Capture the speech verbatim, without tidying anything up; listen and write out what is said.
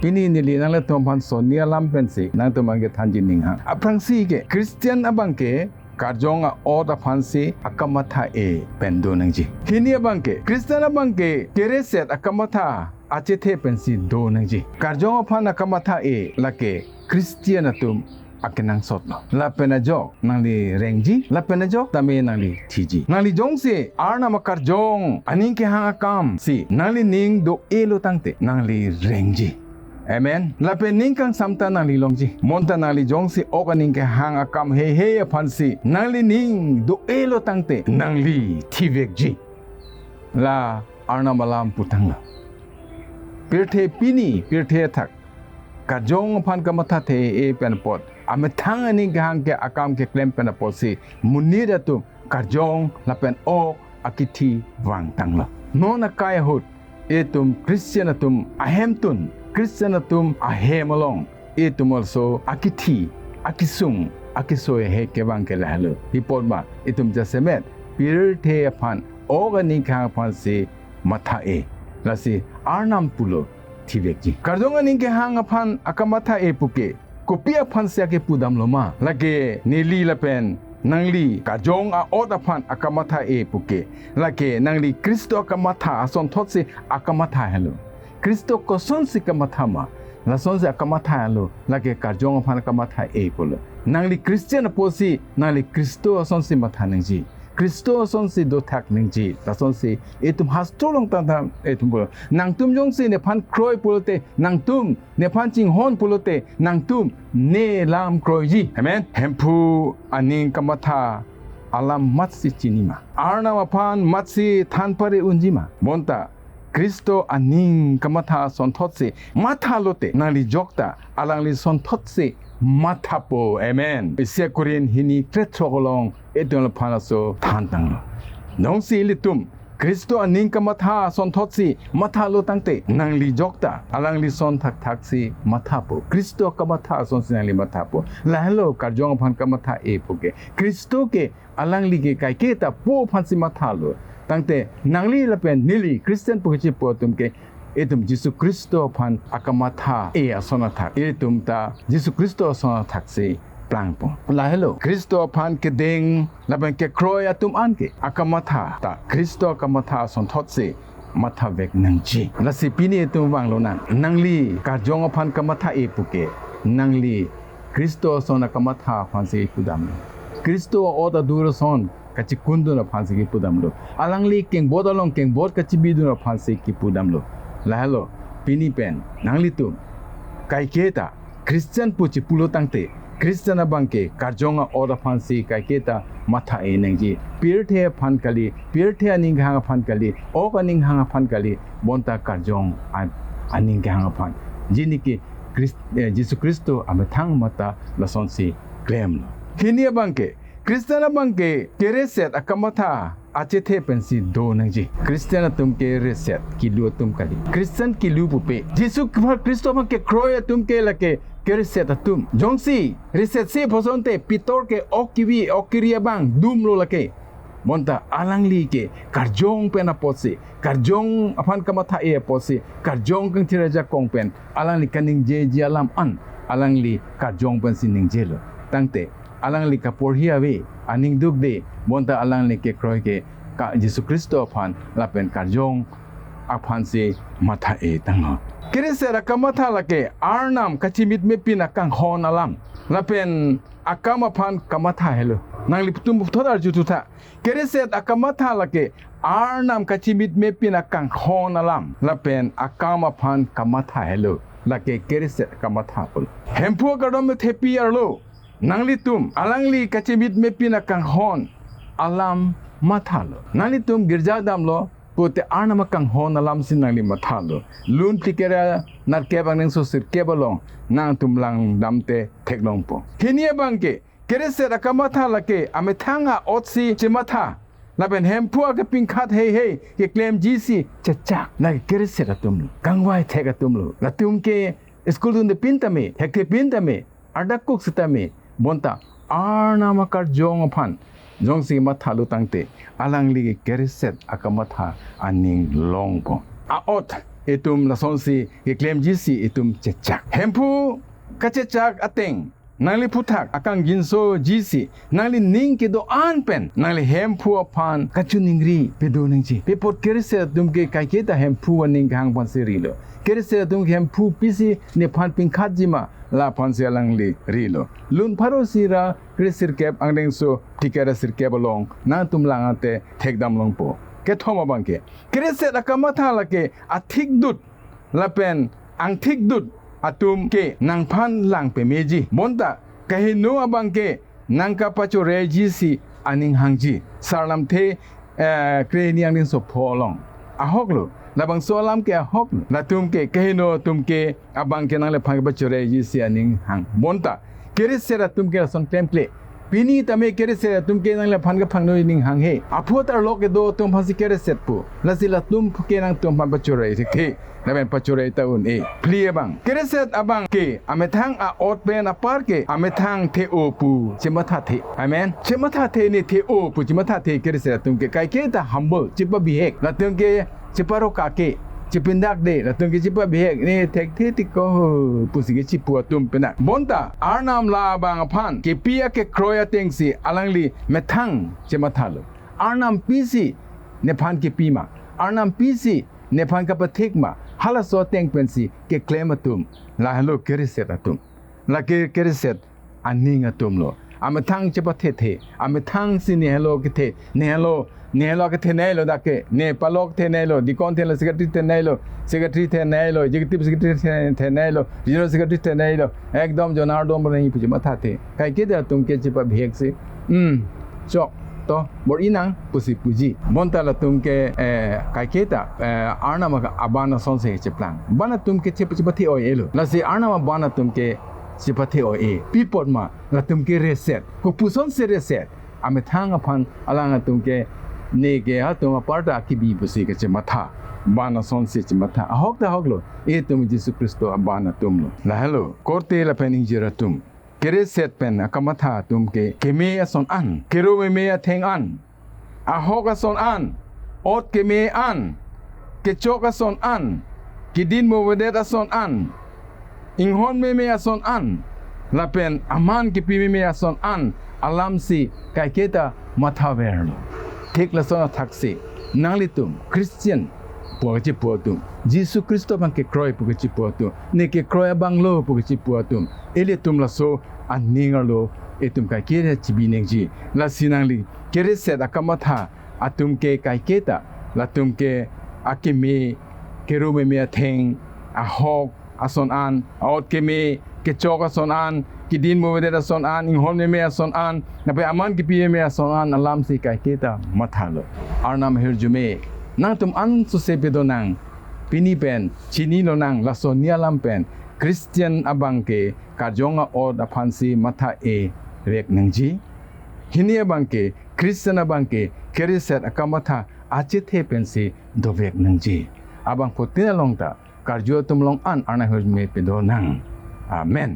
Pini neli nanglitum aphan sonni alam pensi nangtum abangke thanji ninghang. Aphrangsi ke Christian abangke karjong a-ot aphansi akamatha-e pen do nangji. Hini abangke Christian abangke kereset akamatha achethe pensi do nangji. Karjong aphan akamatha-e lake Christian atum akenangsot lo. Lapen ajok nangli rengji, lapen ajok tame nangli thiji. Nangli jongsi Arnam akarjong aning kehang akamsi nanglining do-e lo tangte nangli rengji. Amen. Lapen ning kangsam ta nangli longji. Bonta nangli jongsi ok aning kehang akam heihei aphansi nanglining do-e lo tangte nangli thivekji. La Arnam alam putanglo. Pirthe pini, pirthe athak karjong aphan kamathathe-e pen apot amethang aning kehang ke akam keklem pen apotsi monit atum karjong lapen ok akithi vangtanglo. Non akai ahut itum Christian atum ahemtun, Christian atum ahem along itum also akithi, akisung, akisoi he kevang ke lahelo. Ipot ma itum jasemet pirthe aphan ok aning kehang aphansi matha-e. Lasi Arnam pulo thivekji. Karjong aning kehang aphan akamatha-e puke kopi aphansi akepudamlo ma? Lake neli lapen nangli karjong a-ot aphan akamatha-e puke, lake nangli Khristo akamatha asonthotsi akamatha helo. Khristo kosonsi kamatha ma? Lasonsi akamatha helo, lake karjong aphan akamatha-e pulo. Nangli Christian apotsi nangli Khristo asonsi matha nangji, Khristo asonsi dothak nangji, lasonsi itum hastro along tangtang itum pulo. Nangtum jongsi nephan kroi pulote, nangtum nephan chinghon pulote, nangtum ne lam kroiji. Amen. Hemphu aning kamatha alam matsi chini ma? Arnam aphan matsi than pare unji ma? Bonta Khristo aning kamatha asonthotsi matha lote nangli jokta alangli asonthotsi mathapo. Amen. Isi Korinth hini krethrok along itum laphan laso thantanglo. Jongsi ilitum Khristo aning kamatha asonthotsi matha lo tangte nangli jokta alangli ason thakthaksi mathapo. Khristo kamatha asonsi nangli mathapo. Lahelo karjong aphan kamatha-e puke. Khristo ke alangli ke kaiketa po aphansi mathalo. Tangte nangli lapen neli Christian pu kechipo atum ke itum Jisu Khristo aphan akamatha-e ason athak, itum ta Jisu Khristo ason athaksi plangpo. Lahelo Khristo aphan kedeng lapen kekroi atum an ke akamatha ta Khristo akamatha asonthotsi mathavek nangji. Lasi pini itum vanglonang. Nangli karjong aphan kamatha-e puke, nangli Khristo ason akamatha aphansi kipudamlo. Khristo a-ot adur ason kachikundun aphansi kipudamlo. Alangli kengbot along kengbot kachibidun aphansi kipudamlo. Lahelo pini pen nanglitum kaiketa Christian pu chipulo tangte, Christian abangke karjong a-ot aphansi kaiketa matha-e nangji. Pirthe aphan kali, pirthe aning kehang aphan kali, ok aning kehang aphan kali, bonta karjong an-, aning kehang aphan. Jinike Christ-, eh, Jisu Khristo amethang matha lasonsi klemlo. Hini abangke Christian abangke kereset akamatha achethe pensi do nangji. Christian atum ke reset kilu atum kali. Christian kilu pupe, Jisu Khristo aphan kekroi atum ke lake kereset atum. Jongsi reset si phosonte Pitor ke ok kevi, ok keri abang dumlo lake. Bonta alangli ke karjong pen apotsi, karjong aphan kamatha-e apotsi, karjong kangthir ajakong pen alangli kaningjeji alam an alangli karjong pensi ningjelo. Tangte alangli kaporhi ave, aning dukde, bonta alangli kekroi ke ka Jisu Khristo aphan lapen karjong aphansi matha-e tanglo. Kereset akamatha lake Arnam kachimitme pin akanghon alam lapen akam aphan kamatha helo. Nanglitum puthot arju thutha. Kereset akamatha lake Arnam kachimitme pin akanghon alam lapen akam aphan kamatha helo. Lake kereset akamatha pulo. Hemphu akardom thepi arlo nanglitum alangli kachimitme pin akanghon alam mathalo. Nanglitum girja damlo pulote Arnam akanghon alamsi nangli mathalo. Lun phlikep ra nerkep angdengso sirkep along nangtum langdamte theklongpo. Hini abangke kereset akamatha lake amethang a-otsi chematha lapen Hemphu akepingkhat heihei keklemjisi chechak. Lake kereset atumlo, kangvai thek atumlo. Latum ke school dunde pin tame, thekthe pin tame, adakuk sitame, bonta Arnam akarjong aphan jongsi mathalo tangte alangli ke kereset akamatha aning longpo. A-ot itum lasonsi keklemjisi itum chechak. Hemphu kachechak ateng nangli aphuthak akangjinso jisi, nangli ning kedo-an pen nangli Hemphu aphan kachiningri pedo nangji. Pi apot keriset atum ke kaiketa Hemphu aning kehang aphansi rilo. Keriset atum ke Hemphu pisi nephan pingkhatji ma, la aphansi alangli rilo. Lun pharo isi ra kre sirkep angdengso thik ra sirkep along nangtum lang ate thekdam longpo. Kethom abang ke, keriset akamatha lake athikdut lapen angthikdut atum ke nangphan lang pemeji. Bonta kaheno abang ke nangkapachoreiji si aning hangji. Sarlamthe, eh, kre hini angdengso pho along. Ahoklo. Labangso alam ke ahoklo. Latum ke kaheno atum ke abang ke nangliphan kapachoreiji si aning hang. Bonta keriset atum ke lason klemkle. Pini tame keriset atum ke nangliphan kaphangno aning hanghe. Aphu atarlok kedo atum aphansi keriset pu. Lasi latum ke nangtum aphan pachorei thekthe. Lapen pachorei ta un-e. Phli abang, keriset abang ke amethang a-ot pen apar ke amethang the-o pu chemathathe. Amen. Chemathathe, ne the-o pu chemathathe keriset atum ke. Kaiketa humble, chepabihek. Latum ke cheparokake, chepindakde, latum ke chepabihek, ne thekthe tik ko pusi ke chipu atum penang. Bonta Arnam labang aphan kepi akekroi atengsi alangli methang chemathalo. Arnam pisi nephan kepi ma, Arnam pisi nephan kapathek ma, halaso ateng pensi keklem atum, lahelo keriset atum. Lake keriset aning atumlo. Amethang chepathethe, amethangsi nehelo kethe, nehelo, nehelo kethe neilo dak ke, ne palok the neilo, deacon thelo, secretary the neilo, secretary the neilo, executive secretary the, the neilo, regional secretary the neilo, ekdom Jonardon Bey pu chemathathe. Kaiketa atum ke chepabihek si. Hmm. Chok to bor-i nang pusi puji. Bonta latum ke, eh, kaiketa, eh, Arnam aban asonsi cheplang. Ban atum ke chep-, chepathe oi-elo. Lasi Arnam aban atum ke chepathe oi-e. Pi apot ma, latum ke reset. Kopusonsi reset? Amethang aphan alang atum ke, ne ke atum aparta kebi pusi kachematha. Ban asonsi chematha. Ahok ta ahoklo. Itum Jisu Khristo aban atumlo. Lahelo, korte lapen ingjir atum. Keriset pen akamatha atum ke keme ason an, kero meme atheng an, ahok ason an, ot keme an, kechok ason an, kedin movedet ason an, inghon meme ason an, lapen aman kepi meme ason an alamsi kaiketa mathaverlo. Thik lason athaksi nanglitum Christian pu kachipu atum, Jisu Khristo abang kekroi pu kachipu atum, ne kekroi abanglo pu kachipu atum, ilitum laso aning arlo itum kaiketa chibi nangji. Lasi nangli keriset akamatha atum ke kaiketa, latum ke akeme, kero meme atheng, ahok ason an, a-ot keme, kechok ason an, kedin movedet ason an, inghon meme ason an, lapen aman kepi meme ason an alamsi kaiketa mathalo. Arnam ahirjume, nangtum ansose pedo nang, pini pen chinilo nang, laso ni alam pen Christian abang ke karjong a-ot aphansi matha-e vek nangji. Hini abang ke Christian abang ke keriset akamatha achethe pensi dovek nangji. Abang phutin along ta karju atum along an Arnam ahirjume pedo nang. Amen.